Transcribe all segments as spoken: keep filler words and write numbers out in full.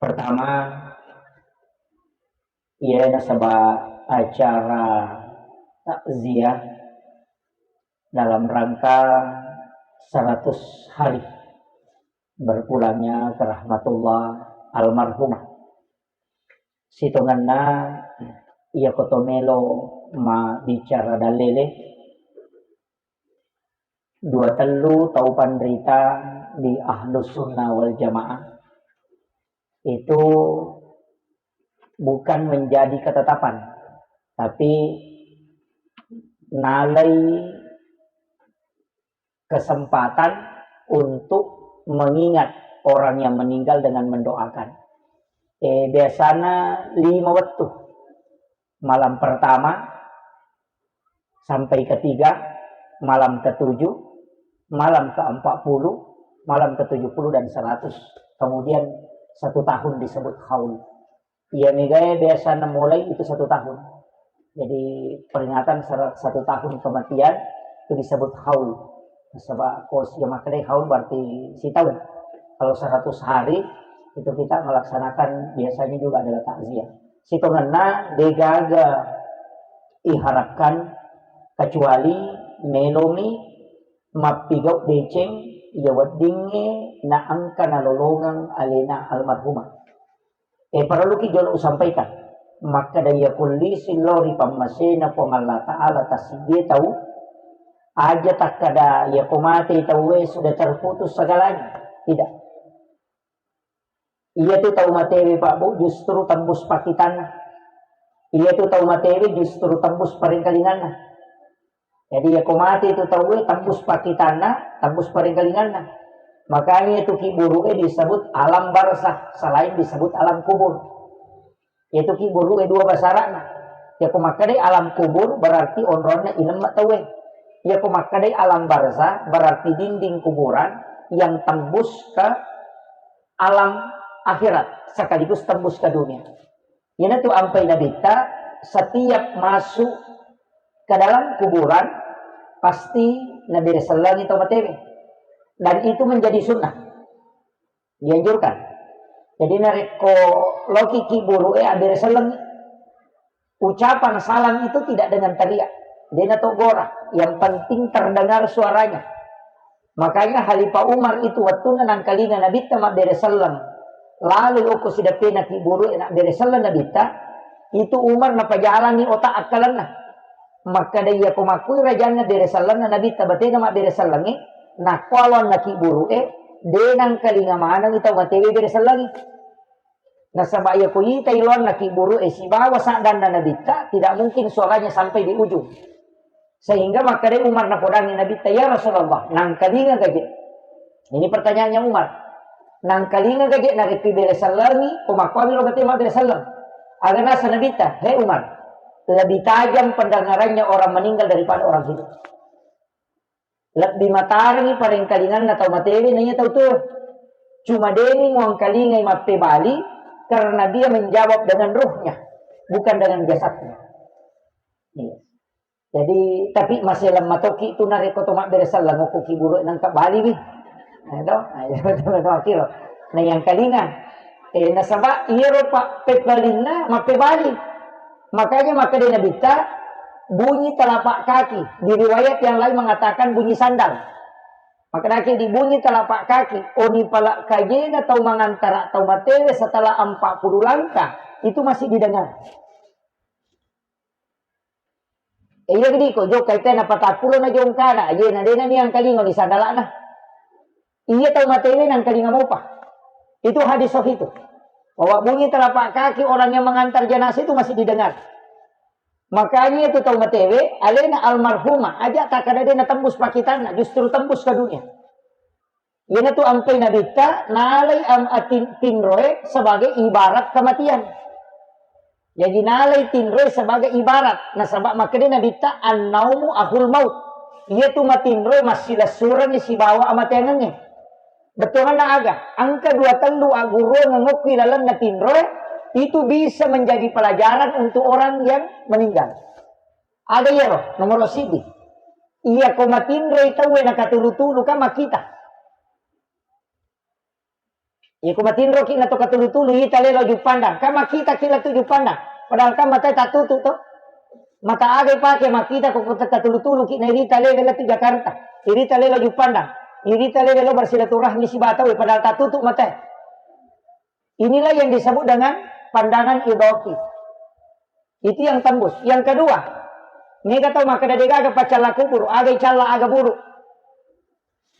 Pertama, iya nasaba acara takziah dalam rangka seratus hari berpulangnya ke rahmatullah almarhumah. Sitongenna iya koto melo ma bicara dalele, dua tellu tau panrita di Ahlus Sunnah wal Jamaah itu bukan menjadi ketetapan, tapi nalai kesempatan untuk mengingat orang yang meninggal dengan mendoakan. Eh, biasanya lima waktu. Malam pertama sampai ketiga, malam ketujuh, malam ke empat puluh, malam ke tujuh puluh dan seratus. Kemudian satu tahun disebut haul. Iya megae biasa mulai itu satu tahun. Jadi peringatan sera-, satu tahun kematian itu disebut haul. Sebab kos yang makanya haul berarti setahun. Kalau seratus hari itu kita melaksanakan biasanya juga adalah takziah. Sitongenna degaga iharapkan kecuali melomi mappigau deceng iya weddingnge naengka nalolongeng alena almarhumah. Eh, parelluki jolo usampaikan. Makkeda iya kullisi lao ri pammasena Puang Allah Ta'ala tassiddie tau, aja takkeda iya ko mate tauwe sudah terputus segalanya. Tidak. Iya tu tau matewe, Pak Bu, justru tembus pakitanna. Iya tu tau matewe justru tembus parengkalinganna. Jadi, iya ko mate tu tauwe, tembus pakitanna, tembus parengkalinganna. Makanya itu kiburu'e disebut alam barzah, selain disebut alam kubur. Itu kiburu'e dua basara'na. Iya ko makkedai alam kubur, berarti onronna ilemma tauwe. Iya ko makkedai alam barzah, berarti dinding kuburan yang tembus ke alam akhirat, sekaligus tembus ke dunia. Iyanatu ampai Nabitta, setiap masuk ke dalam kuburan, pasti nabere sellengi tau matewe. Dan itu menjadi sunnah. Dianjurkan. Jadi, narekko loki kiburu'e, abbere sellengi. Ucapan salam itu tidak dengan teriak. Dena to gora. Yang penting terdengar suaranya. Makanya Khalifah Umar itu wettunna nangkalinga Nabitta mabbere selleng, laloi okko sidappena kiburu'e nabbere selleng Nabitta, itu Umar napajalangi otak akkalenna. Makkeda, iya ko makkui rajanna bere sellenna Nabitta batena mabbere sellengnge, nakko aloanna kiburu'e, de nangkalinga manengi tau matewe bere sellengnge. Nasaba iya ko itai loanna kiburu'e sibawa saddanna Nabitta, tidak mungkin suaranya sampai di ujung. Sehingga makkedai Umar napodangi Nabitta, "Ya Rasulullah, nangkalinga gaje?" Ini pertanyaannya Umar. "Nangkalinga gaje narekko bere sellengi, ko makkuami lo bate mabbere selleng?" Aga nasa Nabitta, "He Umar, lebih tajam pendengarannya orang meninggal daripada orang hidup." Lebbi matarengngi parengkalinganna tau matewe naiya tau tuo. Cuma deni muangkalingai mappebali karena dia menjawab dengan ruhnya, bukan dengan jasadnya. Iya. Jadi, tapi masih lemah toki tu narekko to mabbere selleng okko kiburu nangka bali wi. Nah, to? Nah, iya, betul, betul, akhir. Nah, yang kalinga. Eh, nasaba iyaro pa-, pebbalinna mappebali. Makanya makkeda Nabitta, bunyi telapak kaki. Di riwayat yang lain mengatakan bunyi sandal. Makkedaki di bunyi telapak kaki, oni pala kajena tau mangantara tau matewe setelah empat puluh langkah, itu masih didengar. Eh, iya gedi ko jokka ite na patappulo na jongkana, ajena dena ni angkalingo ni sandalana. Iya tau matewe nangkalinga mopa. Itu hadis sahih itu. Bahwa bunyi telapak kaki orang yang mengantar jenazah itu masih didengar. Makanya itu tau matewe, alena almarhumah, aja takkada de natembus pakitanna, justru tembus ke dunia. Iyanatu ampai Nabitta, nalai am-, atin-, tinroe sebagai ibarat kematian. Jadi nalai tinroe sebagai ibarat. Nasaba makkeda Nabitta, "Annaumu ahul maut." Iyatu matinroe massilessurengngi sibawa amateangengnge. Bettuanna aga? Engka dua tellu agguruang ngokki lalenna tinroe, itu bisa menjadi pelajaran untuk orang yang meninggal. Aga iyaro? Nomoro siddi. Iya ko matinroi tauwe nakatulu-tulu ka makkita. Iya, ko matinroki na to katulu-tulu, ita lelo Juppandang. Kan makkitaki lettu Juppandang. Padahal kan matae tattutu to. Mata aga ipake makkita ko kota katulu-tulu ki na irita lele lettu Jakarta. Irita lelo Juppandang. Irita lele lo bersilaturahmi siba tau, padahal tattutu matae. Inilah yang disebut dengan pandangan idofi. Itu yang tembus. Yang kedua, mega tau makkeda degaga paccalla kuburu, aga icalla, aga buru.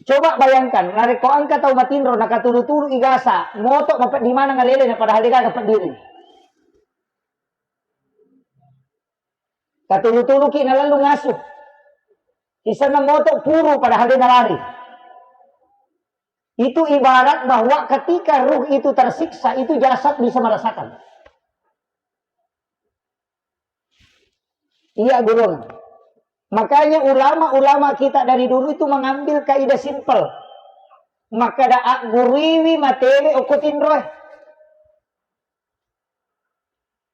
Coba bayangkan, narekko engka tau matinro, nakatulu-tulu igasa, moto mapeddi maneng alele, na padahal degaga peddiri. Katulu-tuluki nalallu ngasu. Kisenna moto puru padahal de nalari. Itu ibarat bahwa ketika ruh itu tersiksa, itu jasad bisa merasakan. Iya, gurung. Makanya ulama-ulama kita dari dulu itu mengambil kaidah simpel. Makkeda agguruiwi matewe okko tinroe.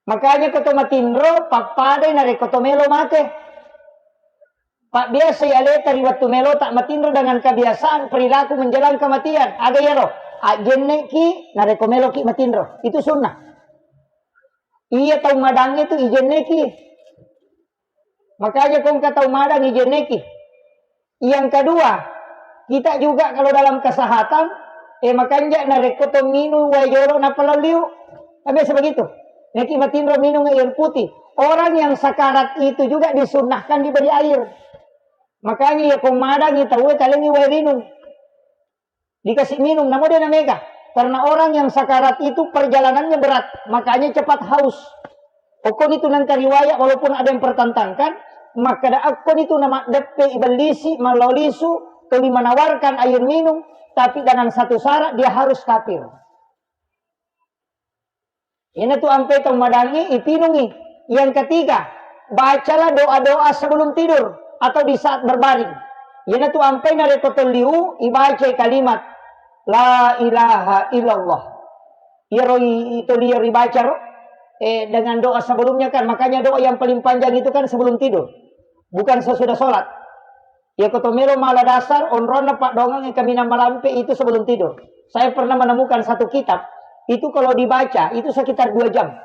Makanya ko to matinro, pappadai narekko to melo mate. Pabbiasai aleta ri wettu melota matinro dengan kebiasaan perilaku menjelang kematian. Aga iyaro? Ajjenneki narekko meloki matinro. Itu sunnah. Iya tau madangnge tu ijenneki. Makanya ko engka tau madang ijenneki. Yang kedua, kita juga kalau dalam kesehatan, eh, makanja narekko to minum wae jolo nappa lao liu. Kan biasa begitu. Neki matinro minum air putih. Orang yang sakarat itu juga disunnahkan diberi air. Makanya ya ko madangi tau talengi wae rinung. Dikasih minum, namo de namega. Karena orang yang sakarat itu perjalanannya berat, makanya cepat haus. Okkoni tu nengka riwayat, walaupun ada yang pertentangkan, makkeda okkoni tu namaddeppe ibellisi, mallau lisu, tuli menawarkan air minum, tapi dengan satu syarat, dia harus kafir. Iyanatu ampe tau madangi ipinungi. Yang ketiga, bacalah doa-doa sebelum tidur atau di saat berbaring. Iyanatu ampe narekko tolliu ibacai kalimat la ilaha illallah. Iyaro i-, itolliu ribacaro, eh, dengan doa sebelumnya kan. Makanya doa yang paling panjang itu kan sebelum tidur. Bukan sesudah sholat. Iya, ko to melo mala dasar, onronna paddoangeng kaminang malampe itu sebelum tidur. Saya pernah menemukan satu kitab, itu kalau dibaca, itu sekitar dua jam.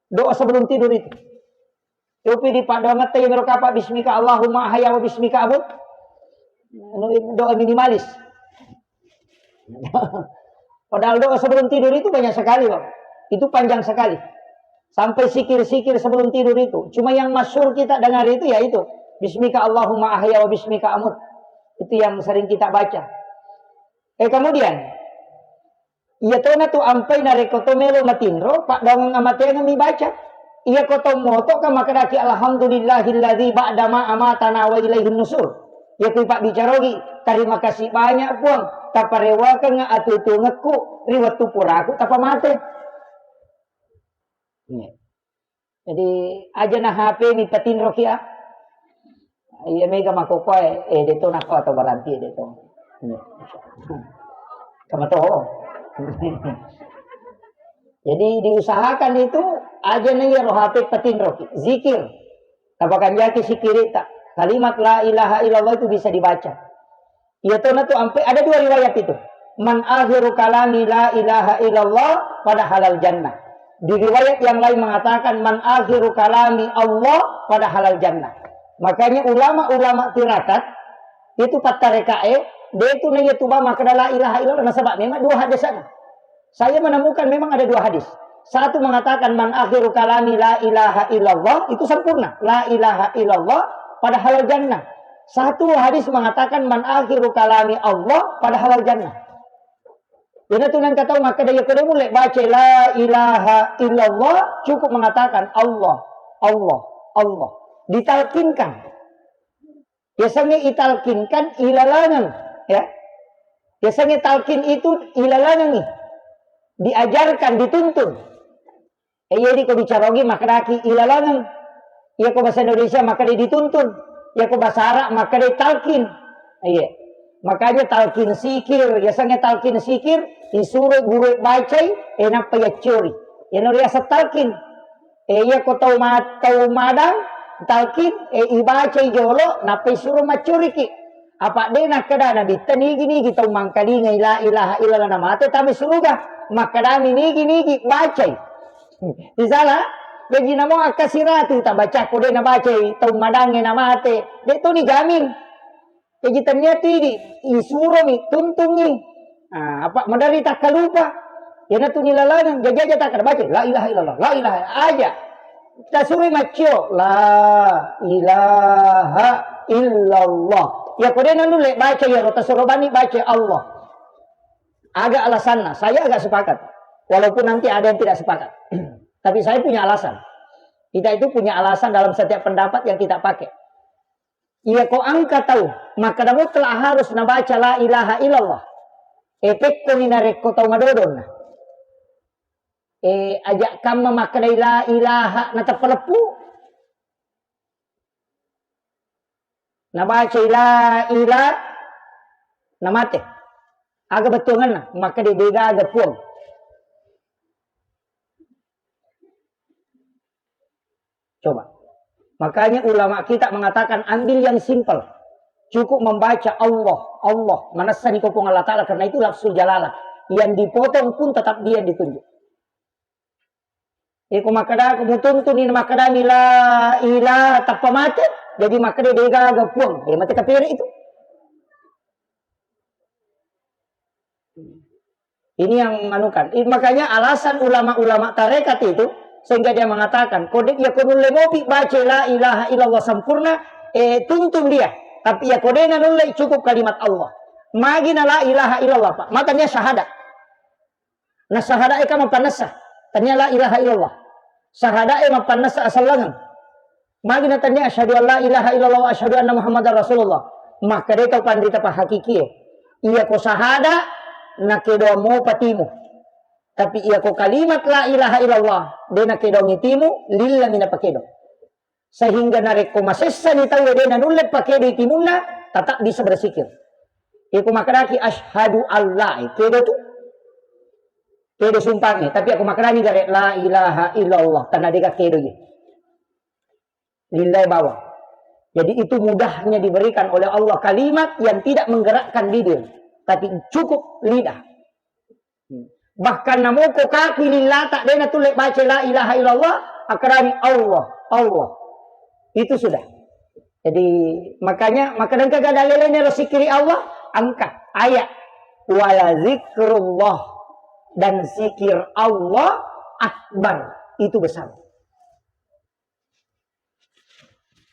Doa sebelum tidur itu. Copi di paddoangetta iya mero kapa bismika Allahumma ahya wa bismika amut. Anu, doa minimalis. Padahal doa sebelum tidur itu banyak sekali, Pak. Itu panjang sekali. Sampai sikir-sikir sebelum tidur itu. Cuma yang masyhur kita dengar itu ya itu. Bismika Allahumma ahya wa bismika amut. Itu yang sering kita baca. Eh, kemudian, iya tona tu ampai narekko to melo matinro, paddoangeng amateangeng mi baca. Iya ko to moto ka makkedaki alhamdulillahilladzi ba'da ma amatana wa ilaihin nusur. Iya ku pabbicarogi, terima kasih banyak Puang, taparewakeng atutungekku ri wettu puraku tapamate. Iya. Jadi, aja na H P mi patinroki, ah. Iya mega makkokkoe, eh, de to nakko atau baranti de to. Iya. Sama to. Jadi, diusahakan itu aja na iyaro H P patinroki. Zikir. Tapakanjaki sikirita. Kalimat la ilaha illallah itu bisa dibaca. Iya tona tu ampe, ada dua riwayat itu. Man akhiru kalami la ilaha illallah pada halal jannah. Di riwayat yang lain mengatakan man akhiru kalami Allah pada halal jannah. Makanya ulama-ulama tirakat itu pattarekae, de tu na iya tuba makkeda la ilaha illallah nasaba memang dua hadis sana. Saya menemukan memang ada dua hadis. Satu mengatakan man akhiru kalami la ilaha illallah, itu sempurna. La ilaha illallah pada halal jannah. Satu hadis mengatakan man akhiru kalami Allah pada halal jannah. Jadi tu nang kata makkeda iya kode mulai baca la ilaha illallah, cukup mengatakan Allah, Allah, Allah. Ditalkinkan. Yasengnge italkinkan ilalangeng, ya. Yasengnge talkin itu ilalangengi. Diajarkan, dituntun. Eh, jadi ko bicara ogi makkedaki ilalangeng. Iya ko bahasa Indonesia makkeda dituntun. Iya ko bahasa Arab makkeda talkin. Iya. Makanya talkin sikir, yasengnge talkin sikir, isuro guru bacai, eh, nappa yaccori. Iyana riaseng talkin. Eh, iya ko tau ma-, tau madang, talkin, eh, ibacai jolo, nappa isuro maccoriki. Apa de nakkeda Nabitta nigi-nigi tau mangkalingai la ilaha illallah namate tama suruga. Makkedami nigi-nigi bacai. Misalna, jaji namo akkasiratu tabacakko de nabacai tau madangnge namate. De toni jamin. Jaji tennia tu idi, isuromi, tuntungi. Ah, apa maderri takkalupa. Iyanatu nilalangeng, jaji aja takkeda baca, la ilaha illallah, la ilaha aja. Tasuroi maccio, la ilaha illallah. Ya ko de nanulle baca iyaro tasuro bani baca Allah. Aga alasanna, saya agak sepakat. Walaupun nanti ada yang tidak sepakat. Tapi saya punya alasan. Kita itu punya alasan dalam setiap pendapat yang kita pakai. Iya ko engka tau makkeda mutlak harus nabaca la ilaha illallah. E pekkoni narekko tau madodonna. E aja kamma makkedai la ilaha nateppa leppu. Nabacai la ilaha namate. Aga bettuanganna makkeda de gaga puang. Coba. Makanya ulama kita mengatakan ambil yang simpel. Cukup membaca Allah, Allah. Manessani ko Puang Allah Ta'ala karena itu lafzul jalalah. Yang dipotong pun tetap dia yang ditunjuk. Iko makkeda ko mutuntuni makkedami la ilaha tappa mate. Jadi makkeda de gaga puang. Eh mate kapere itu. Ini yang anukan. I- makanya alasan ulama-ulama tarekat itu sehingga dia mengatakan, kode ya ko nulle mopi baca la ilaha illallah sempurna, eh, tuntun dia. Tapi ya kode na nulle cukup kalimat Allah. Magi na la ilaha illallah, Pak. Matanya syahadat. Na syahadat eka mapannessa. Tanya la ilaha illallah. Syahadat e mapannessa asallangeng. Magi natanya asyhadu an la ilaha illallah wa asyhadu anna Muhammadar Rasulullah. Maka de tau panrita pahakikie. Iya ko sahada nakedo mo patimu. Tapi iya ko kalimat la ilaha illallah de nakedo ngitimu lilla mina pakedo. Sehingga narekko masessani tau de nanulle pakedo timunna, tetap bisa bersikir. Iya ko makadaki asyhadu alla, eh, kedo tu. Kedo sumpange, tapi aku makadani gare la ilaha illallah, tanda dega kedo ye. Lillahi bawang. Jadi itu mudahnya diberikan oleh Allah kalimat yang tidak menggerakkan bibir, tapi cukup lidah. Bahkan namoko kaki lillata dena tulle baca la ilaha illallah, akrani Allah, Allah. Itu sudah. Jadi makanya maka engka gada lelene ro sikiri Allah, engka ayat wala zikrullah dan zikir Allah akbar itu besar.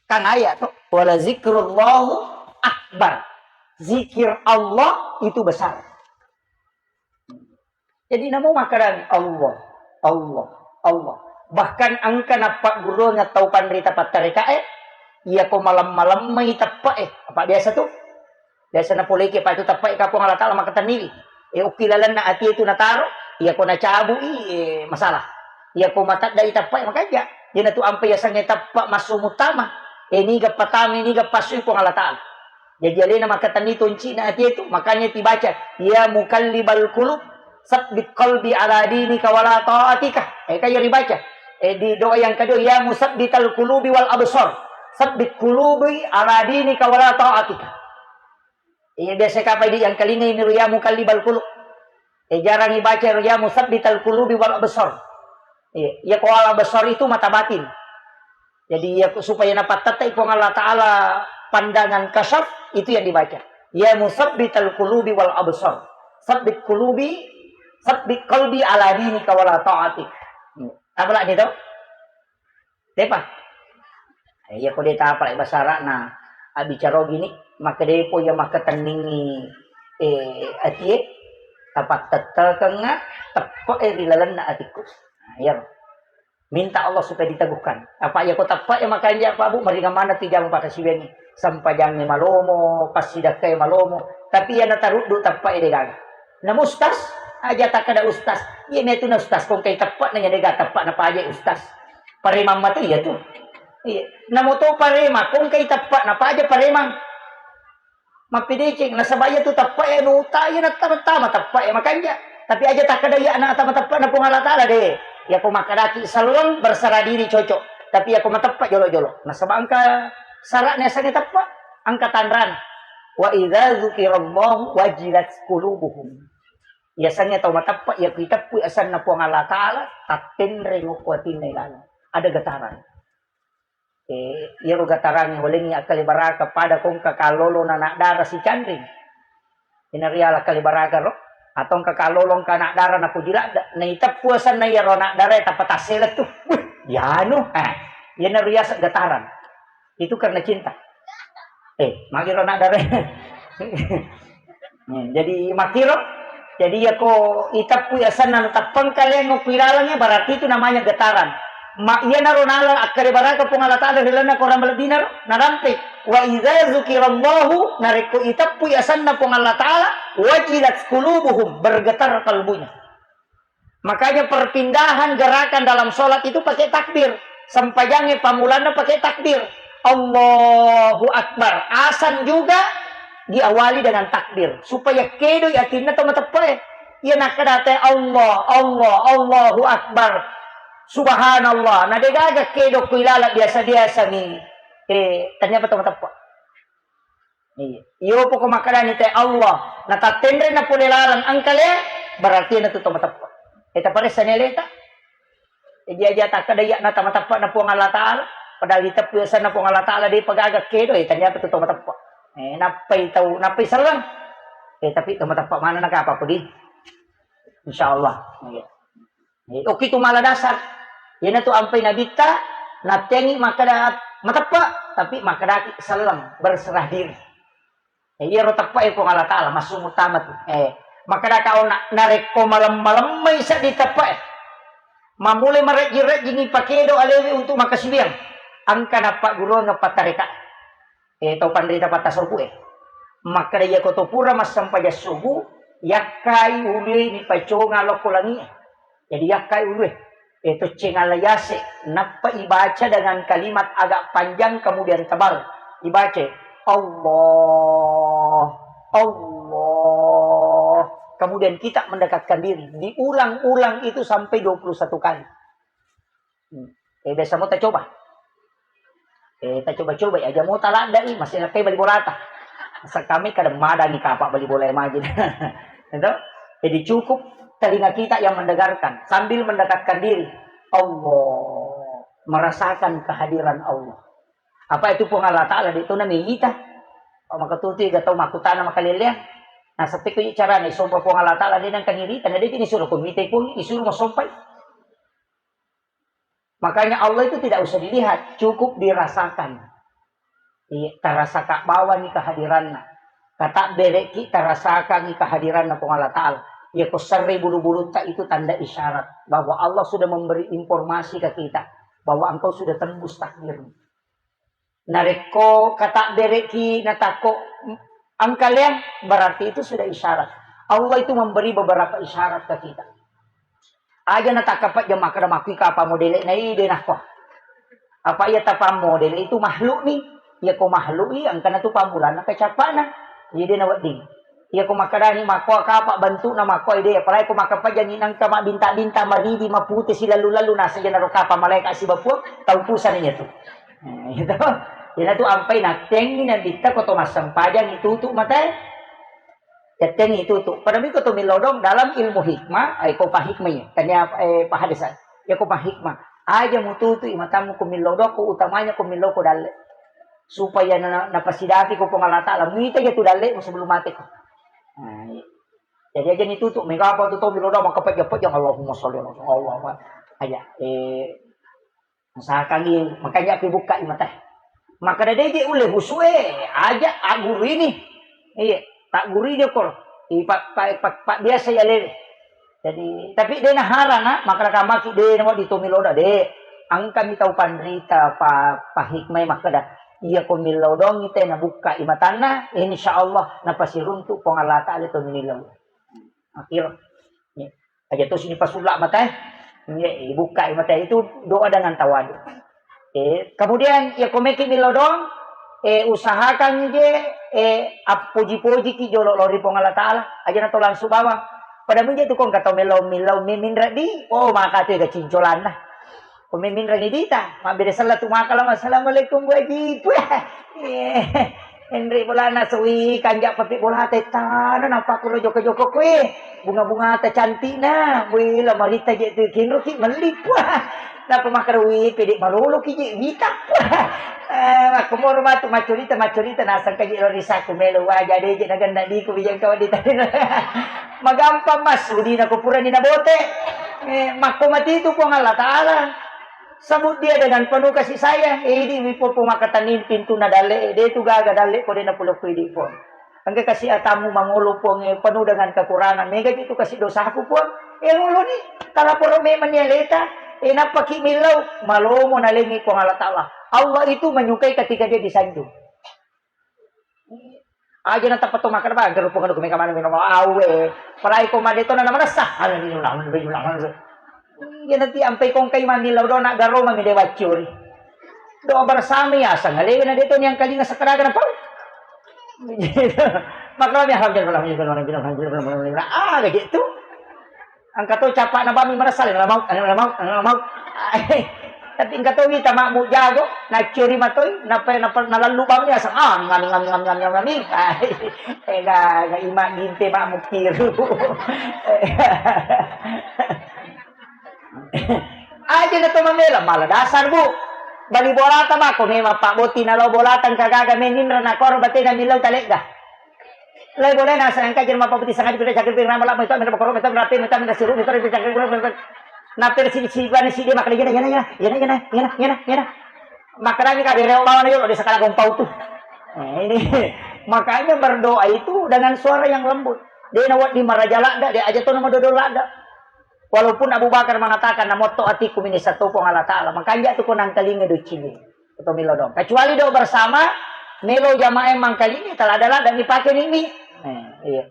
Kan ayat tuh, wala zikrullahu akbar. Zikir Allah itu besar. Jadi namo makarang Allah, Allah, Allah. Bahkan engka nappagguruang tau panrita pattarekae, iya ko malam-malam mai teppa e. Apa biasa tuh? Biasa napoleki pa itu teppa e kapang Allah Ta'ala makatenniwi. E ukki lalenna ati itu nataro, iya ko nacabui, e, masalah. Iya ko mataddai teppa e makanja. Iyana tu ampe yasengnge teppa massu mutama. E niga patama, niga passui Puang Allah Ta'ala. Jadi alena makatenni toncina ati itu, makanya dibaca, ya muqallibal qulub, sabbit qalbi ala dinika wala ta'atika. E kaya ribaca. E di doa yang kedua, ya musabbital qulubi wal absar, sabbit qulubi ala dinika wala ta'atika. Iya, biasa kapai di yang kalinga ini, ya muqallibal qulub. Eh, jarang dibaca, ya musabbital qulubi wal absar. Iya, ya ko al absar itu mata batin. Jadi ya supaya napattette Puang Allah Ta'ala pandangan kasyaf itu yang dibaca. Ya musabbital qulubi wal absar. Sabbit qulubi, sabbit qalbi ala dinika wala ta'atik. Hmm. Apa lagi itu? Depa. Eh, iya ko de tapalai bahasa Arabna, abbicara gini, maka depo iya makatenningi, eh, atie, tapattettekengnga, teppe e ri lalenna atikku. Nah, iya. Minta Allah supaya diteguhkan. Apa iya ko teppe e makanja Pak Bu, meringan mana tu jama pakasiwiangi. Sampajangi malomo, passidakkai malomo. Tapi iya nataruddu teppe e degaga. Namu ustaz, aja takkada ustaz. Iya metu na ustaz, kongkai teppe na nyadega teppe na paja ustaz. Paremang matu iya tu. Iya. Namo to paremang, kongkai teppe na paja paremang. Mappedeceng, nasaba iya tu teppe e nuta iya nattama-tama teppe e makanja. Tapi aja takkada iya na tama teppe na Puang Allah Ta'ala de. Iya ko makkadaki selleng berserah diri cocok. Tapi iya ko mateppe jolo-jolo. Nasaba engka syaratna yasengnge teppe, engka tanrana. Wa idza dzukirallahu wajilat qulubuhum. Yasengnge tau mateppa, iya ku iteppu asenna Puang Allah Ta'ala, tattenreng okko atinna ilalang. Ada getaran. Eh, iyaro gatarangnge walengngi akkalebaraka pada ko engka kallolo na anak dara sicanring. Ina riala akkalebaraka ro, atau engka kallolo engka anak dara napoji ladde, naiteppu asenna iyaro anak dara tappa tassele tu. Wih, yanu. Eh, iyana riaseng getaran. Itu karena cinta. Eh, magi ro anak dara. Hmm, jadi makkiro, jadi iyako iteppu asenna nateppeng kalian ku ilalangnge, berarti itu namanya getaran. Ma, iyanaro nala akkalebaraka Puang Allah Ta'ala ri lalenna Quran malebbina ro, narampe, "Wa idza dzukirallahu," narekko iteppu asenna Puang Allah Ta'ala, "wajilat qulubuhum," bergetar kalbunya. Makanya perpindahan gerakan dalam sholat itu pakai takbir. Sempajangnge pammulanna pakai takbir. Allahu Akbar. Asan juga diawali dengan takbir. Supaya kedoi atinna to mateppe'e. Iya nakkeda te Allah, Allah, Allahu Akbar. Subhanallah. Na degaga kedo ku ilala biasa-biasa mi. Eh, ternyata to mateppe'. Iya. Iyo poko makkedani te Allah, natattenre na pole lalang engka le, berarti na tu to mateppe'. Eh, taparessa ni aleta. Eh, dia aja takkeda iya na to mateppe' na Puang Allah Ta'ala, padahal diteppu asenna Puang Allah Ta'ala, de pagaga kedo, eh, ternyata tu to mateppe'. Eh, nappai tau, nappai selleng. Eh, tapi to mateppe' mana na kapa ko di? Insya Allah. Iya. Eh, oki tu mala dasar. Iyanatu ampai nabitta, nattengi makkeda mateppe', tapi makkedaki selleng, berserah diri. Eh, iyaro teppe' e Puang Allah Ta'ala, massu utama tu. Eh, makkedaka ona, narekko malem-malemmai seddi teppe' e, mamulai marejjing-rejjingi pakedo alewe untuk makkasiwiang, engka nappagguruang pattareka. Eh, tau panrita pattasoku e. Makkeda iyako to pura massempajang subuh, yakkai ulue nipaconga lokko langi e. Jadi yakkai ulue. Eh, tocceng ala yase, nappa ibaca dengan kalimat agak panjang kemudian tebal. Ibaca, "Allah, Allah." Kemudian kita mendekatkan diri. Diulang-ulang itu sampai dua puluh satu kali. Hmm. Eh, biasa mo tacoba. Eh, tacoba-coba, aja mo taladde'i, masih nappai bali bolata. Masa kami kadang madangi kapa bali bola yang majin. Itu. Jadi cukup telinga kita yang mendengarkan sambil mendekatkan diri. Allah, merasakan kehadiran Allah. Apa itu Puang Allah Ta'ala di tona meyita. Oh, maka tutu ga tau makkutana makaleleang. Nah, seppeko carana isompa Puang Allah Ta'ala de nangka nirita, na de ni suruh ko mitai Puang, isuru masompai. Makanya Allah itu tidak usah dilihat, cukup dirasakan. Iya, tarasaka bawani kehadiranna. Katabbereki tarasakangi kehadiranna Puang Allah Ta'ala. Iya, ko serre bulu-bulutta itu tanda isyarat bahwa Allah sudah memberi informasi ke kita bahwa engkau sudah tembus takdirmu. Narekko katabbereki natakko engkaleang, berarti itu sudah isyarat. Allah itu memberi beberapa isyarat ke kita. Aja natakkapajang makkeda makkui kapa modele na ide nakko. Apa iya tapa modele itu makhluk ni. Iya ko makhluk i engkana tu pammulanna kecappana. Iya de na wedding. Iya ko makkedani makko kapa bentukna makko ide, apalagi ko makkapajangi nangka mabbinta-binta maridi mapute silalu-lalu nasa jenaro kapa malaika sibapuang tau pusani iya tu. Nah, itu. Ina tu ampai nattengi nabitta ko to massempajang itutu matae. Yattengi itutu. Pada miko to milodong dalam ilmu hikmah, ai ko pa hikmah iya. Tania, eh, pa hadis. Ya ko pa hikmah. Aja mututu imatammu ko milodong ko utamanya ko miloko dalle. Supaya na, napasidapi ko Puang Allah Ta'ala. Muita ja tu dalle sebelum mate ko. Nah, iya. Jadi aja ni tutu, mega apa tu tau biloda maka pejja-pejja, Allahumma sholli ala Allahumma. Aja, eh, usahakan ni, makanya aku buka mata. Maka dede je ule husue, aja aguru ini. Iya, tak guru ini kor. Ipak, pak, pak, pak biasa ya lewe. Jadi, tapi de naharang, ah, maka kamaki de na di tomiloda de. Engka mi tau panrita pa, pa hikmai makkeda. Iya ko millau dongi te nabukka i matanna, insya Allah napasiruntu Puang Allah Ta'ala to millau. Akhir. Aja to sini pasulla mata, eh. Iya, ibukka i mata itu doa dengan tawadu. Eh, kemudian ya ko meki millau doang, eh, usahakan je, eh, appoji-pojiki jolo lao ri Puang Allah Ta'ala. Aja na to langsung bawang. Pada menje tu kong kata millau-millau mimin redi, oh, maka tu ga cincolanna. Ko mimin redi dita, mabbere sella tu maka lama, "Assalamualaikum, Bu Haji." Puh. Eh. Enre bolana sui kanja papi bola tetana, nampa kulo joko-joko kue. Bunga-bunga ta cantikna. Wih, la marita je tu kinro ki melli, puah. Napa makkeda, wih, pede malolo ki je wita, puah. Eh, makko moro matu maccurita, maccurita, nasang ka je lo risaku melo waja de je naganna diku bijang kau di tadi. Magampang mas, udina ko purani nabote. Eh, makko mati tu Puang Allah Ta'ala. Sebut dia dengan penuh kasih sayang. Eh, idi mi popo makatanin pintu na dalle, eh, de tu gaga dalle ko de na pulo ko idi, Puang. Engka kasi atamu mangolo, Puang, eh, penuh dengan kekurangan. Mega itu kasi dosaku, Puang. Eh, ngolo ni, talaporo memang ni aleta. Eh, nappa ki millau, malomo nalengi Puang Allah Ta'ala. Allah itu menyukai ketika dia disanjung. Aja na tappa to makkeda, "Bang, gerupung anu kumeka maneng minum awe." Palai ko made to na manessa. Anu minum, anu minum, anu minum. Iya, nanti ampai kongkai mami lao do na garo mami de waccuri. Doa bersama ya, sangalewe na de to niang kalinga sakaraga na pau. Makkeda mi, "Alhamdulillah, alhamdulillah, alhamdulillah, alhamdulillah." Ah, begitu. Engka to capa'na bami maressa, "Lamau, lamau, lamau." Tapi engka to wita ma'mu jago, naccuri matoi, napa, napa, nalallu bami asang, ah, ngami, ngami, ngami, ngami, ngami, ngami. Ega, ega ima ginte ma'mu kiru. Aja na to mamela, mala dasar, Bu. Bali bolata mako memang Pak Boti nalo bolata engka gaga meninra na koro batena millau talegga. Lai boleh nasa engka jerma paputi sangadi pira cakri pira mala meta meta bakoro meta merapi meta meta siru meta meta cakri pira meta. Na persi si bani si dia makna jana jana jana jana jana jana jana. Makanya kami reo bawa na jolo di sekala gompau tu. Nah, ini makanya berdoa itu dengan suara yang lembut. Dia na wadi maraja lada, dia aja to nama dodol lada. Walaupun Abu Bakar mengatakan, "Namotto atiku mini satu Puang Allah Ta'ala." Makanja tu ko nangkalinga do cili. Atau melo dong. Kecuali do bersama, melo jamaah mangkalinga, tala ada lada ni pake nini. Eh, iya.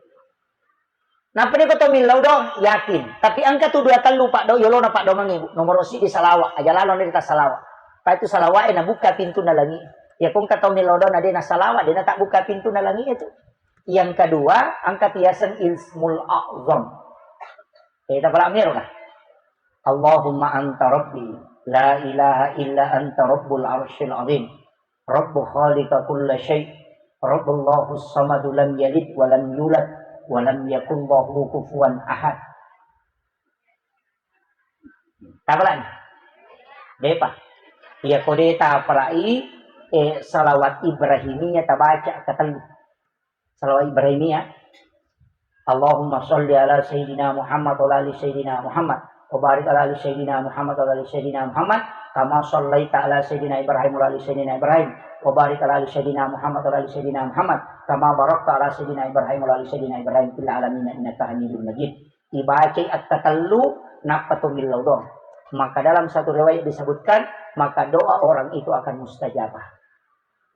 Nappa ni ko to millau do, yakin. Tapi engka tu dua tellu pak do, yolona pak do mangi, nomor si di salawa, aja lalo ni ta salawa. Pa itu salawa e nabuka pintu na langi. Ya ko engka to millau do, na de na salawa, de na tak buka pintu na langi itu. Yang kedua, angka tiaseng ismul a'zam. Eh, tapala miro kah? Allahumma anta rabbi, la ilaha illa anta rabbul arsyil azim. Rabbu khaliqa kulla syai. Rabbullahu samadu lam yalid wa lam yulad wa lam yakul lahu kufuwan ahad. Tapalani? Depa. Iya ko de tapalai, eh, salawat Ibrahimiyah tabaca katellu. Salawat Ibrahimiyah. Allahumma shalli ala Sayyidina Muhammad wa ala ali Sayyidina Muhammad. Wa barik ala ali Sayyidina Muhammad wa ala ali Sayyidina Muhammad. Kama shallaita ala Sayyidina Ibrahim wa ala ali Sayyidina Ibrahim. Wa barik ala ali Sayyidina Muhammad wa ala ali Sayyidina Muhammad. Kama barakta ala Sayyidina Ibrahim wa ala ali Sayyidina Ibrahim fil alamin innaka Hamidum Majid. Ibacai akkatellu, nappa to millau doang. Maka dalam satu riwayat disebutkan, maka doa orang itu akan mustajabah.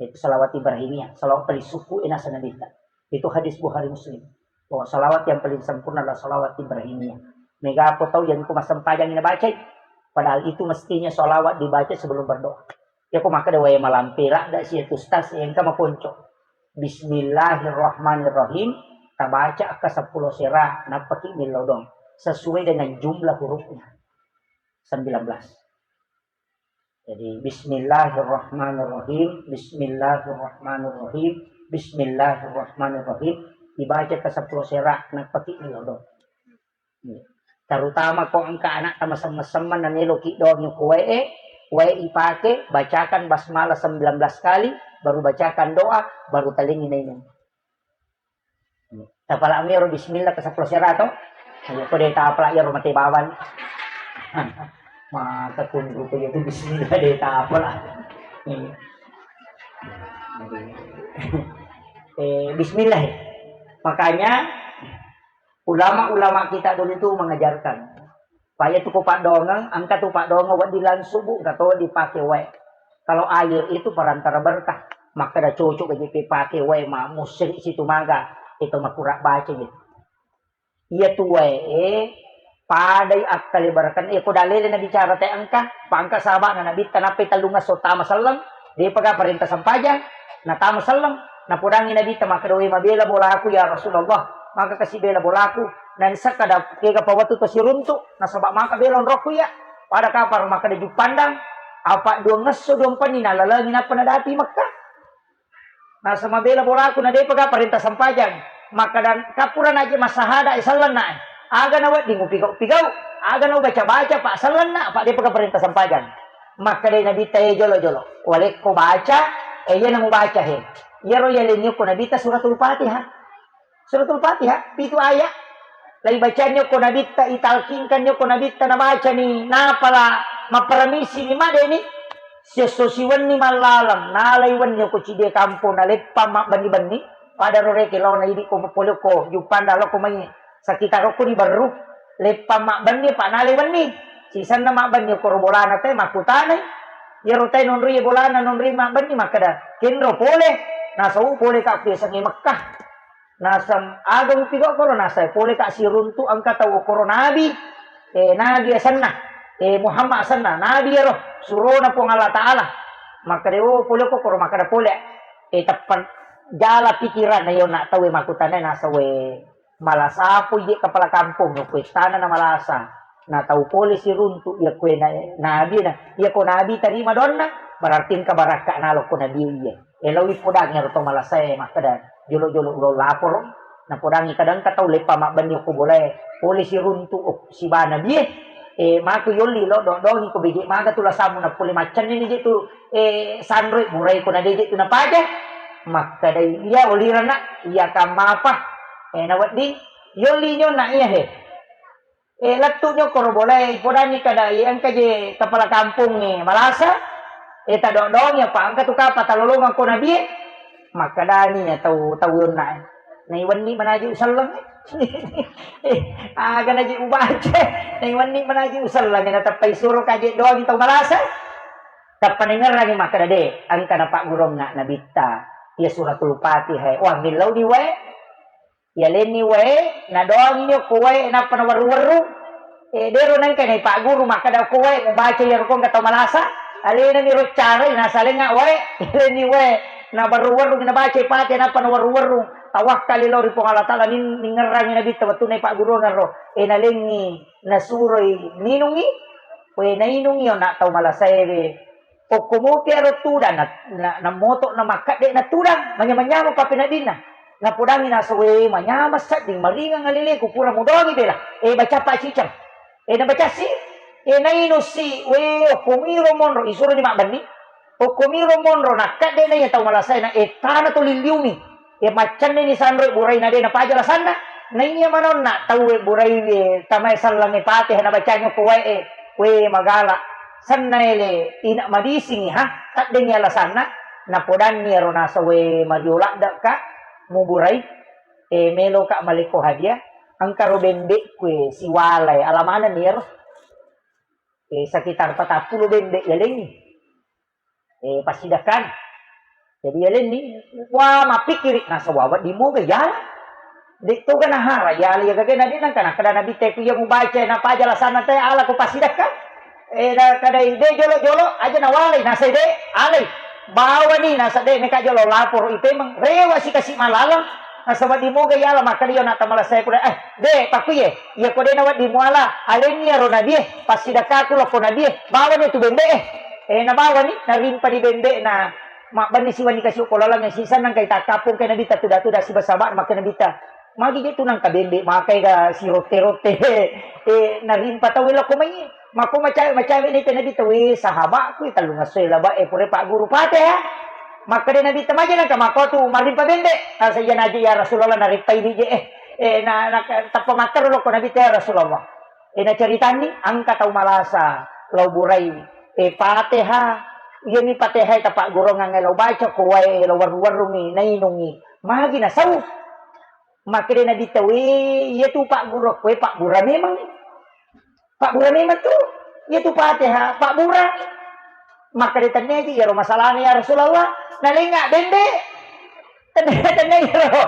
Itu salawat Ibrahimiyah, salawat paling suku e naseng Nabitta. Itu hadis Bukhari Muslim. Bahwa salawat yang paling sempurna adalah salawat Ibrahimiyah. Mega apa tau yang ku massempajang ini bacai. Padahal itu mestinya salawat dibaca sebelum berdoa. Ya ko makkeda wae malampe ladda si tu ustaz engka makonco. Bismillahirrahmanirrahim. Tabaca akka seppulo sera, nappaki millau dong. Sesuai dengan jumlah hurufnya. Sembilan belas. Jadi, bismillahirrahmanirrahim, bismillahirrahmanirrahim, bismillahirrahmanirrahim. Dibaca ke sepuluh sera, nappaki millau dong. Terutama ko engka anak tama semmen-semmen na melo ki doang ko wae, wae ipake, bacakan basmalah sembilan belas kali, baru bacakan doa, baru talengi nainung. Tapala miro bismillah ke sepuluh sera to. Ayo ko de tapala iyaro mate bawang. Maka tunggu ko itu bismillah de tapala. Eh, bismillah. Makanya ulama-ulama kita dulu itu mengajarkan. Paya tu ko paddoangeng, engka tu paddoangeng wedding langsung, Bu, engka to dipake wae. Kalau air itu perantara berkah, makkeda cocok aja pe pake wae ma musri situ maga, itu makura baca gitu. Iya tu wae, eh, padai akkale barakan, eh, ko dalele na bicara te engka, pa engka sahabat na nabitta nappai tellung esso tama selleng, depaga parenta sempajang, na tama selleng, napodangi nabitta makkeda, "Wae mabela bolaku ya Rasulullah, maka kasi bela bolaku." Na nisakka da kega pawattu to siruntu, nasaba maka bela onrokku iya. Pada kapar makkeda juppandang, apa duang esso duang penni nalalengi nappa nadapi Mekkah. Nasaba mabela bolaku na de'pa ga parenta sempajang. Makkeda, "Kappura naje massahada e sellenna e. Aga nawedding upigau-pigau, aga naubaca-baca pa sellenna, pa de'pa ga parenta sempajang." Makkedai Nabitta, "E jolo-jolo, walekko baca, e iyana mubaca he. Iyaro yalenni okko Nabitta Suratul Fatihah." Suratul Fatihah, pitu ayat. Laibacanni okko Nabitta, italkinkanni okko Nabitta, nabacani, napala mapparamisi ni madeni. Siesso siwenni mallaleng, nalai wenni okko cidie kampong, naleppa mabbenni-benni. Pada ro reke laona idi ko pole ko juppanda loko mai sekitar okko di Berru. Leppa mabbenni, pa nalai wenni. Sisenna mabbenni okko ro bolana te makkutanai. Iyaro te nonri bolana, nonri mabbenni, makkeda, "Kenro pole." Nasau pole ka ku yasengnge Mekkah. Naseng, "Aga mupigau koro?" Nasai, "Pole ka siruntu engka tau okoro nabi, eh, nabi asenna, eh, Muhammad asenna, nabi ero, surona Puang Allah Ta'ala." Makkeda, "Oh, pole ko koro?" Makkeda, "Pole." Eh, teppa jala pikiranna yo nak tau e makkutana, naseng, "We, malasa po ije kepala kampong, ko istana na malasa." Na tau pole siruntu, iya kue na-, nabi na, iya ko nabi tarima doanna, berarti engka barakka nalo ko nabi iya. Eloi podangi ero to malasae makkeda, "Jolo-jolo ulo laporo." Napodangi kadang ka tau leppa mabbenni okko bolae, pole siruntu ok-, siba nabie. E, mako yolli lo do-, dongi ko beje maga tu lasamu na pole maccenni ni je tu, e, sanroi burai ko na deje tu napaja. Makkedai, "Iya olirana, iya kammapa." E, nawedding yolli nyonna iya he. Eh, lettu nyo koro bolae, podanni kada, eh, engka je kepala kampong, eh, malasa, eh, tadodong ya, pa engka tu kapa talolongeng ko nabie. Makkedani ya tau, tau yonna, eh, "Naiwenni manaji uselleng, eh." Eh, aga naji ubaca, "Naiwenni manaji uselleng, eh," nateppai suro kaje doang tau malasa. Tappa nengerangi makkeda, "De, engka napaggurungnga nabitta, iya Suratul Fatihah, eh." Wah, millau di wae. Yalenni wae, nadoangi okko wae, nappa nawerru-werru. Eh, dero nengka naipagguru makkeda okko wae, mubaca iyaro ko engka tau malasa. Alena mi ro carai, nasalengnga wae. Yalenni wae, nawerru-werru, nabaca Fatihah, nappa nawerru-werru. Tawakkali lao ri Puang Allah Ta'ala, nin-, ningerrangi nabitta wettu naipaggurungeng ro. Eh, nalengngi, nasuroi ninungi. Wae nainungi, onna tau malasaewe. Okko mopi aro tudang, na, na, na moto na makkedde na tudang, manyameng-nyameng pappeneddinna. Napodangi naso, "We, manyameng sedding, maringeng aleleku, pura mudoangi bela." Eh, baca pa ciceng. Eh, nabacassi. Eh, nainussi, "We, okko miro monro," isuro ni mabbenni. Okko miro monro, nakkedde na iya tau malasae na, eh, tana to lilliumi. Iya maccenneni sanroi buraina de napaja lasanna. Naiya manonna tauwe buraiwe tamae sallangnge Fatihah nabacangi okko wae e. We magala. Senna ele ina madisingi ha. Taddengi alasanna. Napodanni ero nasa we mario laddeka muburai. E meloka malekko hadiah. Engka ro bembe'ku e siwalae. Alamanenni ero. E sekitar patappulo bembe yalengi. Eh, passidakkana. Jadi, yalenni, wa, mappikkiri, nasaba wedding moga yala. De' toga nahara, yala iya gagana de' nangka, nakkeda Nabitta ku iya mubaca, napaja lasanna te, ala ko passidakka. Eh, nakkeda de' jolo-jolo, aja nawalai, nasai de', alai. Bawani, nasa de', meka jolo laporo i pemeng, rewa si kasi malalang, nasaba wedding moga yala, makkeda iyo na tamala saya kuda, eh, de', pakkuye, iya ko de' nawedding muala, alenni aro nabie, passidakkaku lokko nabie, bawani tu bembe e. Eh, nabawani, narimpani bembe'na, mabbenni siwenni kasi okko laleng, sisenna engkai takkappong kai Nabitta tuda-tuda siba sahaba' makkeda Nabitta, "Magi je tu nangka bembe makai ga sirotte-rotte." Eh, narimpa tau lokko mai, makko macawe-macawe ni te Nabitta, "We, sahaba'ku, tellungesso e laba e pura pagguru Fatihah." Makkeda Nabitta, "Maja nangka makko tu marimpa bembe?" Nasa iya naji, "Ya Rasulullah, narimpai ni je e." Eh, na, na, tappa makkero lokko Nabitta, "Ya Rasulullah." Eh, naceritanni, engka tau malasa lao burai, eh, Fatihah. Iyami Fatihah e tapaggurungang lao baca ko wae, lao werru-werrungi, nainungi. Magi nasau. Makkeda Nabitta, "We, iya tu pagguru ko e pabbura memang. Pabbura memang tu. Iya tu Fatihah, pabbura." Makkeda, "Tennia ji iyaro masalahna ya Rasulullah." Nalenga bembe. Tennia, tennia iyaro.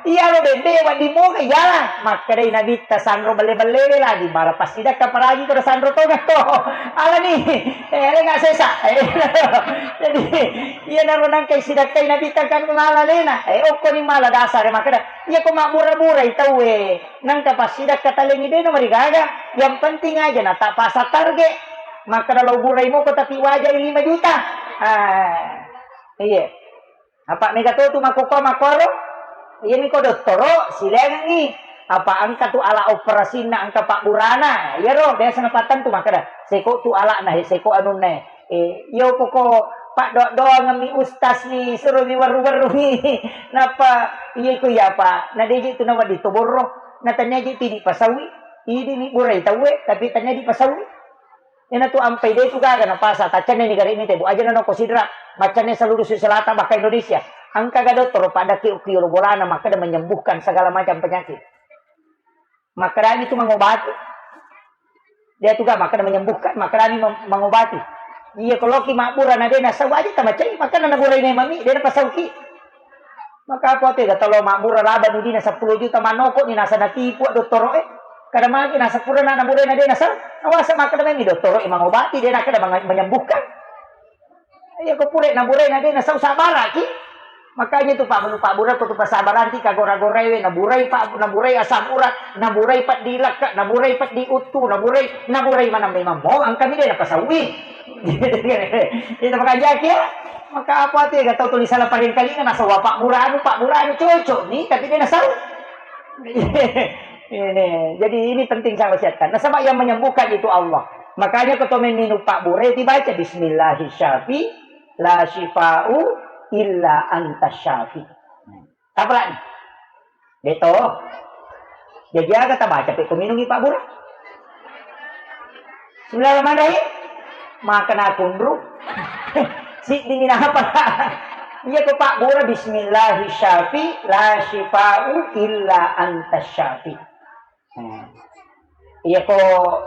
Iyaro bembe wedding moga iyala. Makkedai Nabitta, "Sanro belle-belle we lagi, mala passidakka paragi ko sanro toga to." Alani, eh, lenga sesa. Eh, jadi, iyanaro nangkai sidakkai Nabitta kan mala lena. Eh, okkoni mala dasar makkeda, iya ko mabbura-burai tauwe. Nangka passidakka talengi de' namarigaga. Yang penting aja na tapasa target. Makkeda lao burai moko tapi wajai lima juta. Ah, iya. Apa mega to tu makkokkoe makkoro? Iyami ko dottoro, silaingengngi. Apa engka tu ala operasinna, engka pabburana. Iyaro biasa napattentu makkeda, seko tu alana, he, seko anunna, he. Eh, iyo poko paddoa-doangemmi ustaz ni, suromi werru-werrumi. Nappa iya ko iya apa? Na deje tu nawedding to borro. Na tania je tu idi pasaui. Idi ni burai tauwe, tapi tania di pasaui. Iyanatu ampai de tu gaga napasa, taccanne ni gare mite, Bu, aja na noko Sidrap, maccanne seluruh Sulawesi Selatan, bahkan Indonesia. Engka ga dottoro pada ki ukiolo bolana, makkeda menyembuhkan segala macam penyakit. Makkedami tu mengobati. Dia tu ga makkeda menyembuhkan, makkedami mem-, mengobati. Iya, ko loki mabbura na de nasau aja tamacai, makkeda naburai memang mi, de napasauki. Maka apa tu ga tolo mabbura laba ni dina seppulo juta manoko ni nasa natipu dottoro e. Kada magi nasa pura na naburai na de nasau. Awasa makkeda memang dottoro e mangobati, de nakkeda manga-, menyembuhkan. Iya ko pura naburai na de nasau sabaraki. Makanya tu Pak, Pak Bura ko tu pasabaranti ka gora-gorai we, naburai Pak, naburai asam urat, naburai peddi lekka, naburai peddi uttu, naburai, naburai mana memang mo, engka mi de napasaui. Itu makanya ya. Maka apa tu ga tau tulisan paling kali na nasau Pak Bura anu, Pak Bura anu cocok ni, tapi de nasau. Ini, jadi ini penting saya wasiatkan. Nasaba yang menyembuhkan itu Allah. Makanya ketua minum Pak Bure dibaca bismillahi syafi la syifa'u illa anta syafi. Apa lagi? Beto. Jadi aga tabaca pe ko minungi Pak Bure. Bismillahirrahmanirrahim. Maka nakunru. Siddimi napa? Iya ko Pak Bura bismillahi syafi la syifa'u illa anta syafi. Hmm. Iya ko,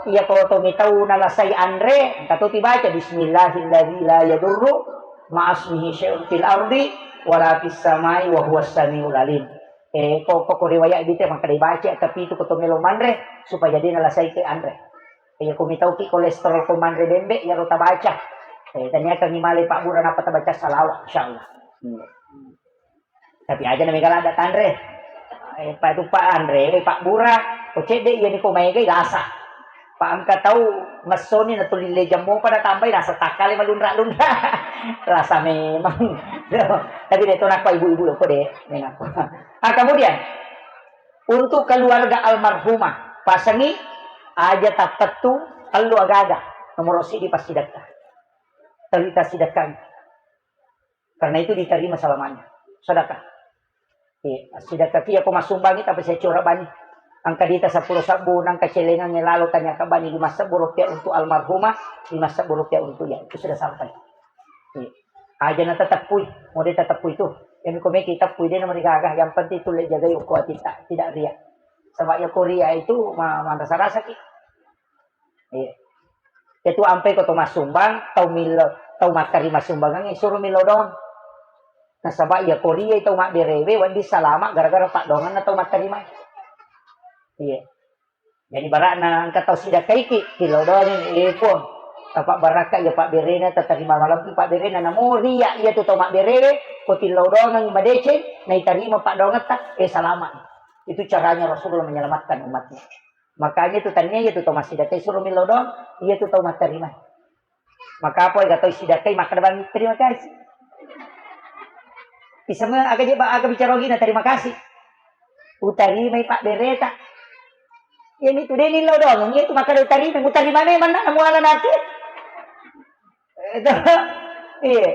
iya ko to mitau nalasai anre, engka to tibaca bismillahilladzi la yadurru ma'asmihi syai'un fil ardi wala fis samai wa huwas samiul alim. Eh, ko, ko, ko riwayat bite maka dibaca, tapi itu ko to melo manre supaya dia nalasai ke anre. Iya, ko mitauki kolesterol ko manre bembe, iyaro tabaca. Eh, taniakangi male Pak Bura napa tabaca salawat, insyaallah. Hmm. Tapi aja na mega ladda tanre. Eh, Pak tu Pak anre, eh, Pak Bura, ko cedde iya ni ko maegai lasa. Pak engka tau messoni na tuli lejang mopa na tambai lasa takkale malunra-lunra. Lasa memang. Tapi de to nakko ibu-ibu ko de, menakko. Ah, kemudian untuk keluarga almarhumah, pasangi aja tappettu tellu agaga. Nomor sidi passidekka. Tellu tassidekkang. Karena itu diterima selamanya. Sedekah. Iya, sedekah ki ko masumbangi tapi saya curah bani. Angka dita seppulo sebbu, nangka celengan lalo tanya ke bani lima sebbu rupiah untuk almarhumah, lima sebbu rupiah untuk ya. Itu sudah sampai. Iya. Aja na teteppui, mau dia teteppui itu. Yang ko meki teppui dia nomor gagah, yang penting itu le jagai ukuah kita, tidak ria. Sebab ya ko ria itu ma-, manrasa-rasa ki. Iya. Itu ampe ko to massumbang, tau millo, tau mattarima sumbangan, suro millo doang. Nasaba iya ko ria tau mabberewe, wedding salama gara-gara paddoanganna tau mattarima. Iya. Jadi bara'na engka tau sidakkaiki, tillau doang, eh, Puang. Tapa barakka iya pabberena, tatarima malempi pabberena, namo ria iya tu tau mabberewe, ko tillau doang madeceng, naitarima paddoangetta, eh, salama. Itu caranya Rasulullah menyelamatkan umatnya. Makanya itu tania iya tu tau massidakkai suro millau doang, iya tu tau mattarima. Maka apa ga tau sidakkai makkeda bang terima kasih. Bisa me aga je aga bicara ogina terima kasih. Utarimai pabbereta. Iya mi tu de millau doang, iya tu makkeda utarimai, utarimai memang na muala nake. Eh, iya.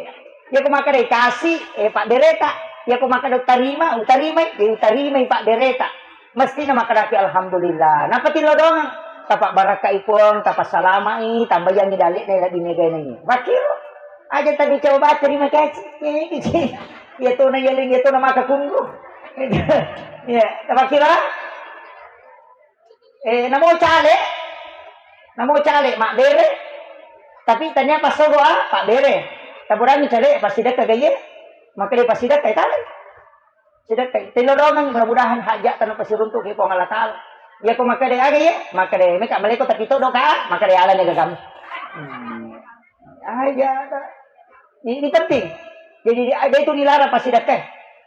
Iya ko makkeda kasih, eh, pabbereta. Iya ko makkeda tarima, utarimai, eh, utarimai pabbereta. Mestina makkedaki alhamdulillah. Nappa tillau doang. Tapa barakkai Puang, tapa salamai, tambayangi dalekna lebbi megai nai. Pakkiro. Aja tadi coba terima kasih. Eh, iya tona yaling, iya tona maka kunggu. Iya, tapa kira. Eh, namo cale, namo cale mabbere, tapi tania passogo a pabbere. Taburangi cale passidekka gaye, makkeda passidekka tale. Sidekka, tillau doang, mudah-mudahan hajat tanu pasiruntuk ke Puang Allah Taala. Iya ko makkeda aga ye, makkeda meka maleko tapi todo ka, makkeda alani gagamu. Hmm. Aja ta. Ini penting. Jadi dia, dia itu dilarang passidekka.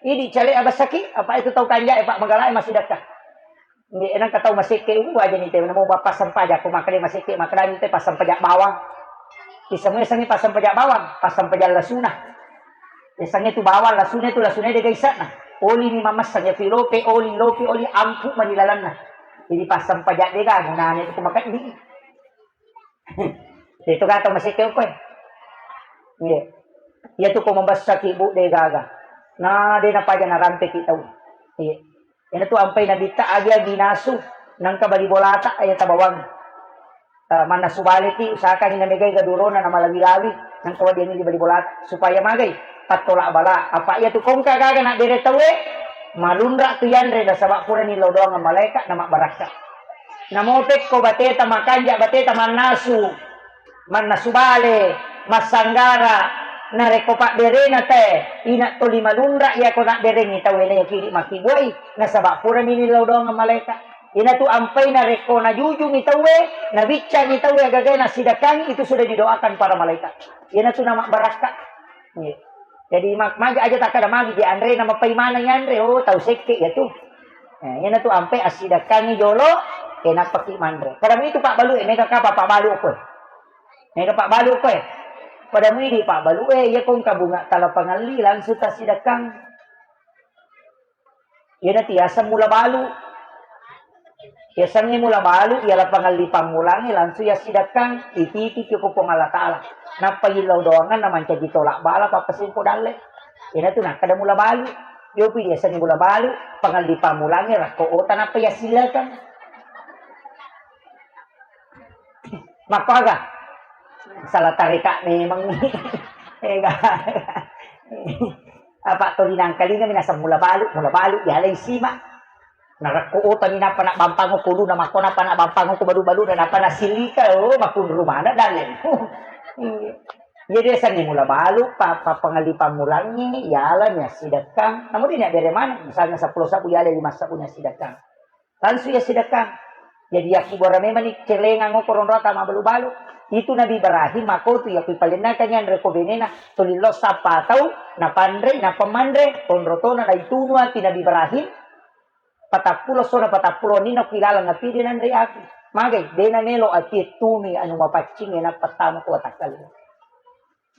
Ini cale abasaki, apa itu tau kanja, eh, Pak Magala, eh, massidekka. Nggih, nengka tau masekke, uh, aja ni te, namo bappa sempajang, ko makkeda masekke, makkeda ni te passampajang bawang. Isemua isengi passampajang bawang, passampajang lasuna. Biasanya tu bawang lasune tu, lasune de gaga isa'na. Oli ni mamessang ya, pi lope oli, lope oli, ampu mani lalanna. Jadi passempajang de gaga gunana itu makeddi. Itu kata masih kau koe. Iya. Iya tu ko mabessaki bu de gaga. Nah, de napaja narampeki tau. Iya. Iyanatu ampai nabitta agi-agi nasu, nangka bali bolata aya tabawang. Eh, mannasu baleti, usahakan na megai gadurona na malawi-lawi, nangka wadiangi di bali bolata. Supaya magai, pattola bala. Apa iya tu kongka gaga na bere tauwe, malunra tu yanre nasaba purani lao doang malaika na mabbarakka. Namo pekko bateta makanja, bateta mannasu, mannasu bale, massanggara, narekko pabberena te, ina toli malunra iya ko nabberengi tauwe na yakidi makkibbuai, nasaba purani ni lao doang malaika. Inatu ampai narekko najujumi tauwe, nabiccangi tauwe agagai nasidakkangi, itu sudah didoakan para malaikat. Inatu namabbarakka. Iya. Jadi ma-, magi aja takkada magi di anre na mapai maneng yanre, oh tau sekke ya tu. Eh, iyanatu ampai assidakkangi jolo, eh, nappaki manre. Pada itu Pak Balu, eh, mega kapa Pak Balu koe. Mega Pak Balu koe. Pada muidi Pak Balu, eh, iya kong kabunga tala pangalli langsung tasidakkang. Iyana tiaseng mula balu. Yasengnge mula balu, iyala pangalli pammulangnge langsung yassidakkang, ititiki ko Puang Allah Ta'ala. Nappa illau doanganna mancaji tolak bala pappasempo dalle. Iyanatu nakkeda mula balu. Yopi diasengnge mula balu, pangalli pammulangnge rakko ota nappa yassillekang. Makkoga? Salah tareka memang. Ega. Apa toli nangkalingami naseng mula balu, mula balu, yalai sima. Narekko otami nappa nabbampang ko uluna, makko nappa nabbampang ko balu-baluna, nappa nasilika, oh, makkunru mana dalle. Iya. Jadi yasengnge mula balu, pa-, pa-, pangalli pammulangngi, yalani assidekkang. Namun ini bere mana, misalnya sepuluh sabu, yalai lima sabu ni assidekkang. Langsung yassidekkang. Jadi yakkibura memang ni celengang okko ronrota mabbalu-balu. Itu Nabi Ibrahim makko tu yakku ipalennakang yanre ko benena, tolillo sappa tau, napanre, nappa manre, onrotona naitunu api Nabi Ibrahim, patappulo sona patappulo ni nakku ilaleng api de nanre api. Magai, de namelo api tunui anu mapaccingnge nappa tama ko watakkalinga.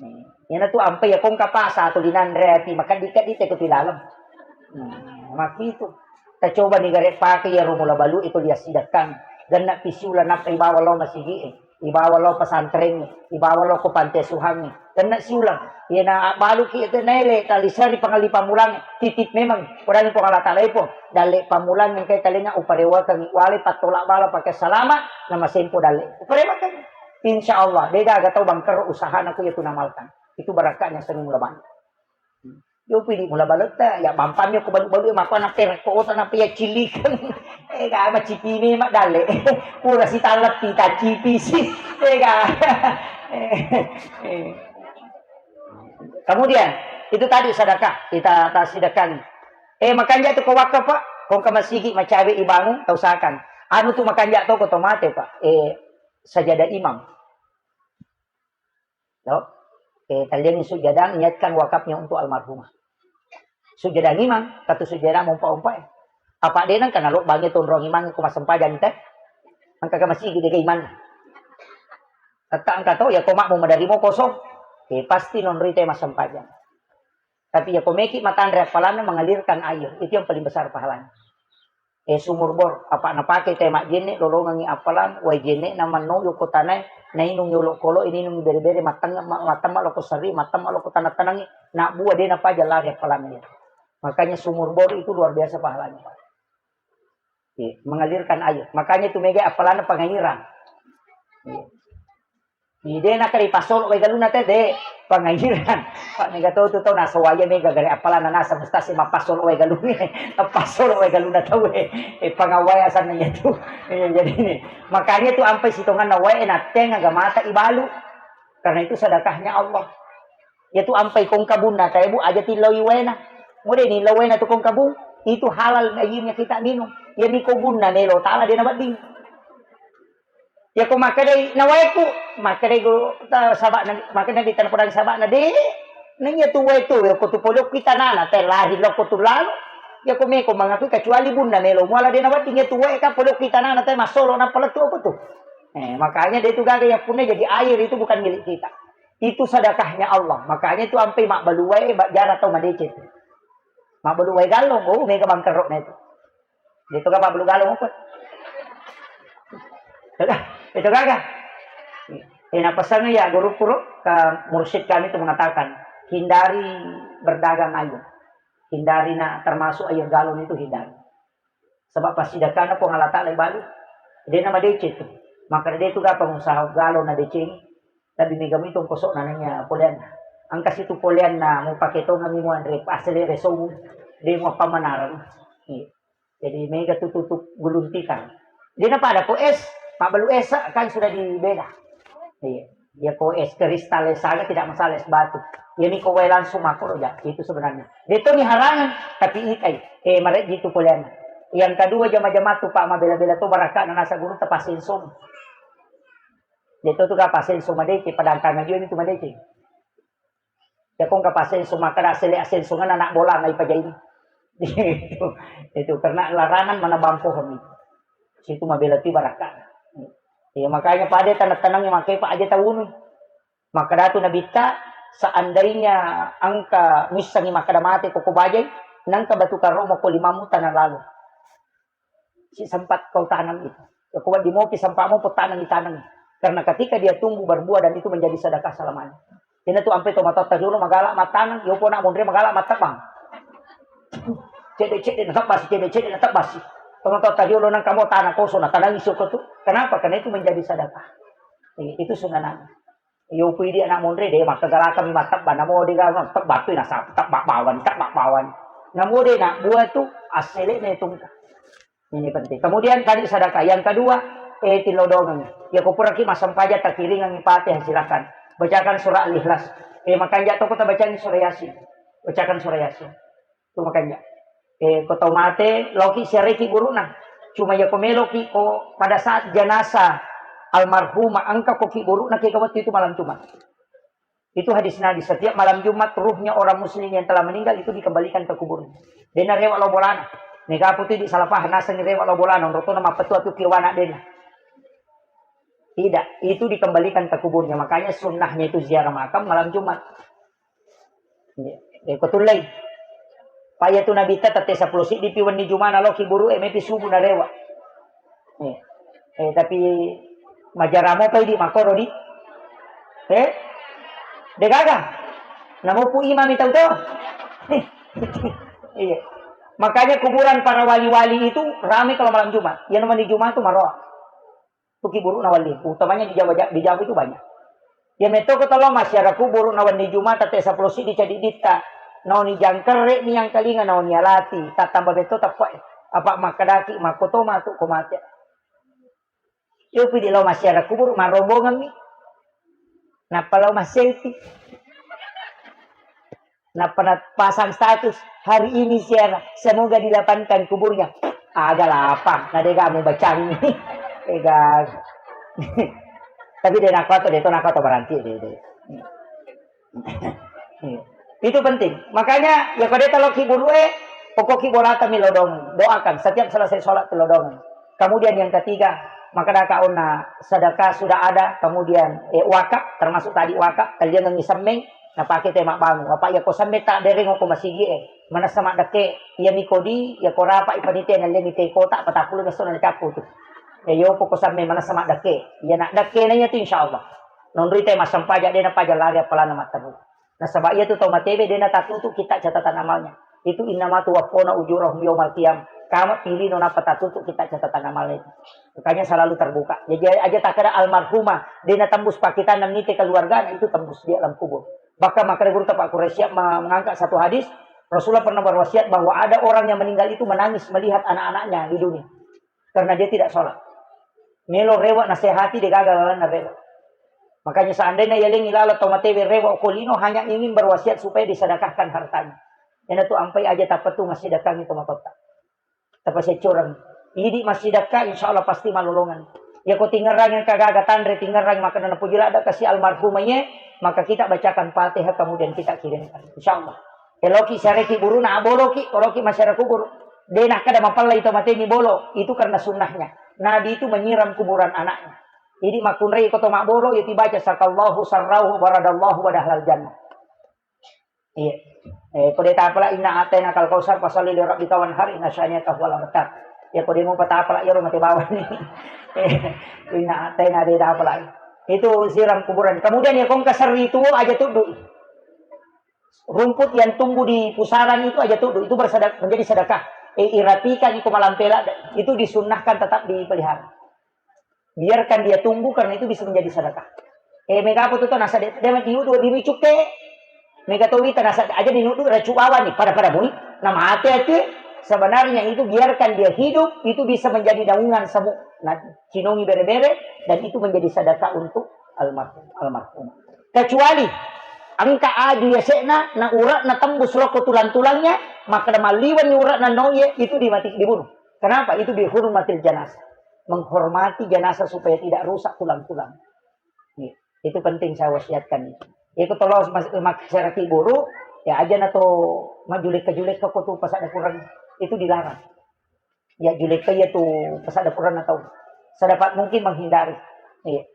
Hmm. Iyanatu ampai ya kongka pasa tu linanre ati makaddi-kaddi te ko tilaleng. Hmm. Makitu. Tacoba ni gare pake ya rumula balu itu liassidekkang. Genna pisiula nappa ibawa lo masigi e. Ibawa lo pesantren e. Ibawa lo ko pantai suhang e. Genna siulang. Iyana balu ki itu nele talisari pangalli pamulang. Titip memang. Kodani Puang Allah Ta'ala ipo. Dalle pamulang ke talenga uparewakan wale pattola bala pakai salama nama sempo dalle. Uparewakan. Insya Allah, de gaga tau bangkero usahana ku iya tu namalkan. Itu barakka'nya seni mula balu. Yo pidi mula baletta, ya bampammi ko balu-balu makko na pera ko ota na pia cilikeng. Eh, ga macipini mak dalle. Pura si taleppi ta cipisi. Eh, ga. Eh, eh. Kemudian, itu tadi sedekah, kita ta sedekahnya. Eh, makanja tu ko wakaf, Pak. Kong ka masigi macawe ibangun, tau usahakan. Anu tu makanja to ko to mate, Pak. Eh, sajadah imam. To? Eh, talliangi sujadang, niatkan wakafnya untuk almarhumah. Sujadang imang, katu sujadang mompa-ompa e. Apa de nang kana lo bangi tonrong imang ko massempajang te. Engka ka masigi de ga imang. Tetta engka to, ya ko makmu madari mo kosong. Eh, pasti nonroi te massempajang. Tapi ya ko meki matanre appalanna mengalirkan air, itu yang paling besar pahalanya. Eh, sumur bor, apa napake te majjenne, lolongengi appalang, wai jenne na manno yoko tanae, nainung yolo kolo, ininung bere-bere, mattengnga, ma-, mattemma loko serri, mattemma loko tanang-tanangi, nabbua de napaja lari appalang iya. Makanya sumur bor itu luar biasa pahalanya, Pak. Iya, mengalirkan air. Makanya itu mega appalanna pengairan. Iya. Ide na kari pasolo wae galuna te de pangairan. Pak mega to tu to naso wae mega gare apalana nasa mustasi mapasolo wae galunge. Pasolo wae galuna tau e. Eh, pangawai asanna iya tu. Iya, jadi ini. Makanya tu ampai sitonganna wae na tenga gamata ibalu. Karena itu sedekahnya Allah. Ya tu ampai kong kabunna tae bu aja tillau waena. Mode ni lau waena tu kong kabung. Itu halal airnya kita minum. Ya mi kobunna melo tala de na wedding. Yako makkedai nawaeku, makkedai go, ta-, saba'na, makkedai tana podang saba'na, de, naiya tu wae tu, yako tu polokki tanana, te lari loko tu lalo, yako meko mangakui kecuali bunna melo muala de nawedding iya tu wae ka polokki tanana, te massolo nappa lettu apa tu. Eh, makanya de tu gaga yang punna jadi air itu bukan milik kita. Itu sedekahnya Allah. Makanya itu ampe mabbalu wae, ba-, jara tau madeceng. Mabbalu wae galung, oh, mega bangkerokna itu. Itu kan mabbalu galung apa? Itu gaga. Eh, napesanna ya guru kuro, ka mursyid kami itu mengatakan, hindari berdagang air. Hindari, nah, termasuk air galon itu hindari. Sebab passidakkana Puang Allah Ta'ala ibalu. Dena madeceng tu. Maka de tu ga pengusaha galon na deceng. Tapi mega itu kosok nananya polean. Angka situ polean na mau pakai tongami mau anre asli resomu. De mau pamanarang. Iya. Jadi mega tu tutup gulung tikar. Dia na pada ko es, mabbalu es kan sudah dibeda. Iya. Dia ko es kristal es saja tidak masalah, es batu. Ini ko wae langsung makro ja, itu sebenarnya. Dia tu ni harangan, tapi ikai. Eh, mare gitu polean. Yang kedua jama-jama tu Pak mabela-bela tu baraka na nasa guru tepasin som. Dia tu tu ka pasin som madeceng, padangkang aja ini tu madeceng. Ya kong ka pasenso makkeda asele asenso ngana anak bola ngai pajaini. Itu, itu karena larangan mana bampohon itu. Situ mabela tu baraka. Ya makanya pada tanang-tanang yang makai pak aja taunu. Makkeda tu nabitta, seandainya engka missangi makkeda mate koko bajai, nangka batu karo moko limamu tanah lalu. Si sempat kau tanam itu. Ya, kau di mopi sempat mau tanam ditanam. Karena ketika dia tumbuh berbuah dan itu menjadi sedekah selamanya. Ini tu ampe tomatoa tajolo magala matanam, yo pona mondre magala matebang. Cede-cede na tebbasi, cede-cede na tebbasi. Tomatoa tajolo nang kamu tanah kosong na tanam iso tu. Kenapa? Karena itu menjadi sedekah. Iya, itu sunanana. Iyo, pui di anak monre de, maka galakang mi matebba, namo de gaga tebba tu nasaba tebba bawang, tebba bawang. Namo de nak buah tu asele ne tungka. Ini penting. Kemudian tadi sedekah. Yang kedua, eh, tilodongan. Ya, ko puraki massempajang takiringan Fatihah, silakan. Bacakan surah Al-Ikhlas. Eh, makanja toko tabacangi surah Yasin. Bacakan surah Yasin. Tu makanya, eh, ko tau mate, loki siareki burukna. Cuma ya ko meloki ko pada saat jenazah almarhumah engka koki burukna ke waktu itu malam Jumat. Itu hadis Nabi, setiap malam Jumat ruhnya orang muslim yang telah meninggal itu dikembalikan ke kuburnya. Dena rewa lo bolana. Nega putu di salah paham, naseng rewa lo bolana, rotona mappetua tu kiwana dena. Tidak, itu dikembalikan ke kuburnya. Makanya sunnahnya itu ziarah makam malam Jumat. Iya. Eh, ko tullei. Paya tu Nabitta tette seppulo siddi pi wenni Jumana loki buru e mepi subuh narewa. Iya. Eh, tapi majaramo pai di makoro di. Eh? Degaga. Namupu imami tau to. Iya. Makanya kuburan para wali-wali itu ramai kalau malam Jumat. Yang namanya Jumat itu maroa. Tuki burukna walli, utamanya di Jawa, di Jawa itu banyak. Ya metoko tolo masyarakat burukna wenni Jumata te seppulo siddi cadi ditta. Naoni jangkerre ni yang kalinga naoni alati, tatamba beto tappa apa makkedaki makkoto matu ko mate. Yo pidi lo masyarakat kubur marombongan mi. Nappa lo maselfie. Nappa napasang status, "Hari ini ziarah, semoga dilapangkan kuburnya." Aga lapang, na dega mu bacangi. Ega. Tapi de nakko to, de to nakko to berarti de, de. Itu penting. Makanya ya ko de talo ki buru e, pokok ki bolata mi lodong, doakan setiap selesai sholat tu lodong. Kemudian yang ketiga, maka daka onna sedekah sudah ada, kemudian eh, wakaf, termasuk tadi wakaf, kalian yang semmeng, napake te mabbangung. Apa ya ko semmeng tak dereng ko masigi e, manessa maddekke, iya mi kodi, ya ko rapa i panitia nallengi te kota, patappulo besso na cappu tu. Ya yo ko semmeng manessa maddekke, ya nak dekke na iya tu insyaallah. Nonroi te massempaja de napaja lari apalana matteru. Nasaba iya tu tau matebe de natatutu kita catatan amalnya. Itu innama tuwaffawna ujurahum yaumal qiyam. Kama pilino nappa tatutu kita catatan amalnya itu. Makanya selalu terbuka. Jadi aja tak ada almarhumah, de natembus pakitanna mite keluarga, itu tembus di alam kubur. Bahkan makanya guru Pak Quraisy siap ma-, mengangkat satu hadis, Rasulullah pernah berwasiat bahwa ada orang yang meninggal itu menangis melihat anak-anaknya di dunia. Karena dia tidak sholat. Melo rewa nasehati de gaga lalanna rewa. Makanya seandainya yalengi lalo tau matewe rewa ko lino hanya ingin berwasiat supaya disedekahkan hartanya. Ena tu ampai aja tapetu masidakangi to matotta. Tapaseccorang. Idi masidakka insya Allah pasti malolongan. Ya ko tingerang yang kagaga tanre tingerang maka na pujila ada kasih almarhumah ye, maka kita bacakan Fatihah kemudian kita kirimkan. Insya Allah. Eloki sareki buruna aboloki, oloki masyarakat kubur. De nakkeda mapallai to mateni bolo, itu karena sunnahnya. Nabi itu menyiram kuburan anaknya. Jadi makkunrai ko to mabboro, ya tibaca sakallahu sarrahu baradallahu wa dahlal jannah. Iya. Eh, ko de tapala inna ataina kal kausar, fasalli li rabbika wanhar, inna syani'aka huwal abtar. Ya ko de mo patapala, ya rumah te bawani. Eh, inna ataina de tapala. Itu siram kuburan. Kemudian ya kongka serri tuo aja tuddu. Rumput yang tumbuh di pusaran itu aja tuddu, itu bersedek-, menjadi sedekah. Eh, irapikan iko malampela, itu disunnahkan tetap dipelihara. Biarkan dia tumbuh karena itu bisa menjadi sedekah. Eh, mega apa tu, nasa de, de, diudu, dirucuke. Mega to wita nasa aja diudu, racu bawani, pada-pada mui. Nah, mate ati, sebenarnya itu biarkan dia hidup, itu bisa menjadi daungan semu. Nah, cinongi bere-bere, dan itu menjadi sedekah untuk almarhum, almarhum. Kecuali engka aju yasekna, na urakna tembus rokko tulang-tulangnya, maka malliwani urakna noye, itu dimati, dibunuh. Kenapa? Itu bihurmatil janazah. Menghormati jenazah supaya tidak rusak tulang-tulang. Iya, itu penting saya wasiatkan itu. Itu tolong mas-, masyarakat buru, ya aja na to majulek-julek ko tu pasada kurang, itu dilarang. Ya julekka iya tu pasada kurang atau sedapat mungkin menghindari. Iya.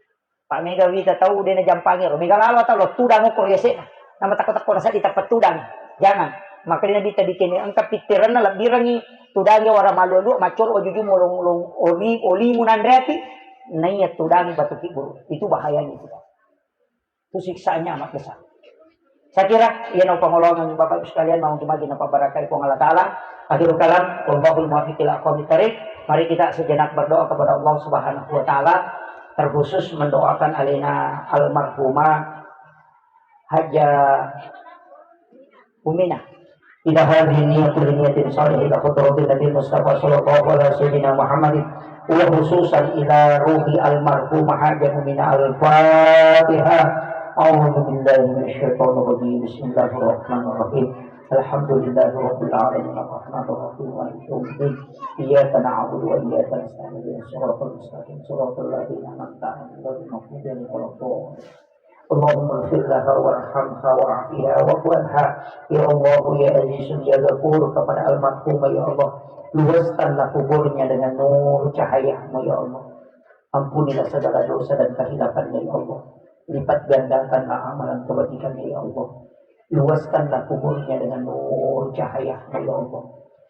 Pak mega wita tau de na jampangi ro. Mega lalo tau lo tudang ukur yasekna. Nama takko-takko rasa ditappa tudang. Jangan. Makanya Nabi tadi kene engka pittiranna lebbirangi tudangi wara malu-alu maccoro wajuju molong-olong oli, olimu nanreati. Naiya tudangi batu kiburu. Itu bahayanya itu. Itu siksaannya amat besar. Saya kira iya nau pangolongan Bapak Ibu sekalian mau untuk maju napa barakai Puang Allah Taala. Akhirul kalam, wallahul muwaffiq ila aqwamit thariq. Mari kita sejenak berdoa kepada Allah Subhanahu wa Taala, terkhusus mendoakan alena almarhumah Hajah Umina. Ila hadhihi niyya kulli niyyatin shalihah ila hadratin Nabi Mustafa sallallahu alaihi wasallam Muhammadin, wa khususan ila ruhi almarhumah Hajah Umina. Al-Fatihah. A'udzu billahi minasyaitonir rajim. Bismillahirrahmanirrahim. Alhamdulillahi rabbil alamin. Arrahmanir rahim. Maliki yaumiddin. Iyyaka na'budu wa iyyaka nasta'in. Ihdinas siratal mustaqim. Siratal ladzina an'amta 'alaihim ghairil maghdubi 'alaihim waladdallin. Allahumma ighfir laha warhamha wa'afiha wa'fu anha. Ya Allah, ya Aziz, ya Ghafur, kepada almarhumah, ya Allah, luaskanlah kuburnya dengan nur cahayamu, ya Allah. Ampunilah segala dosa dan kehilafannya, ya Allah. Lipat gandakanlah amalan kebajikannya, ya Allah. Luaskanlah kuburnya dengan nur cahayamu, ya Allah.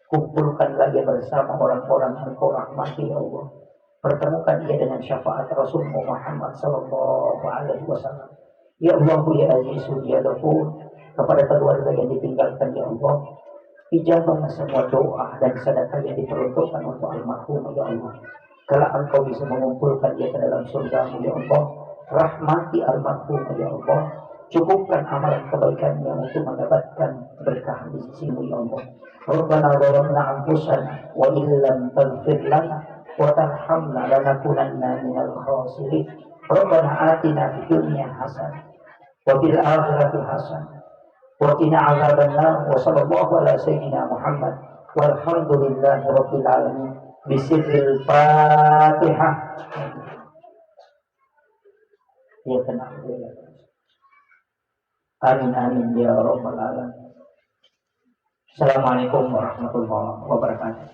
Kumpulkanlah ia bersama orang-orang yang Engkau rahmati, ya Allah. Pertemukan ia dengan syafaat Rasulmu Muhammad sallallahu alaihi wasallam. Ya Allah, ya Aziz, ya Ghafur, kepada keluarga yang ditinggalkan, ya Allah, ijabahlah semua doa dan sedekah yang diperuntukkan untuk almarhum, ya Allah. Kelak Engkau bisa mengumpulkan ia ke dalam surgamu, ya Allah. Rahmati almarhum, ya Allah. Cukupkan amalan kebaikannya untuk mendapatkan berkah di sisimu, ya Allah. Rabbana zalamna anfusana wa illam taghfir lana wa tarhamna lanakunanna minal khasirin. Rabbana atina fid dunya hasanah wa fil akhirati hasanah wa qina adzabannar. Wa sallallahu ala sayyidina Muhammad walhamdulillahi rabbil alamin. Bisirril Fatihah. Ya, tenang. Amin, amin, ya rabbal alamin. Assalamualaikum warahmatullahi wabarakatuh.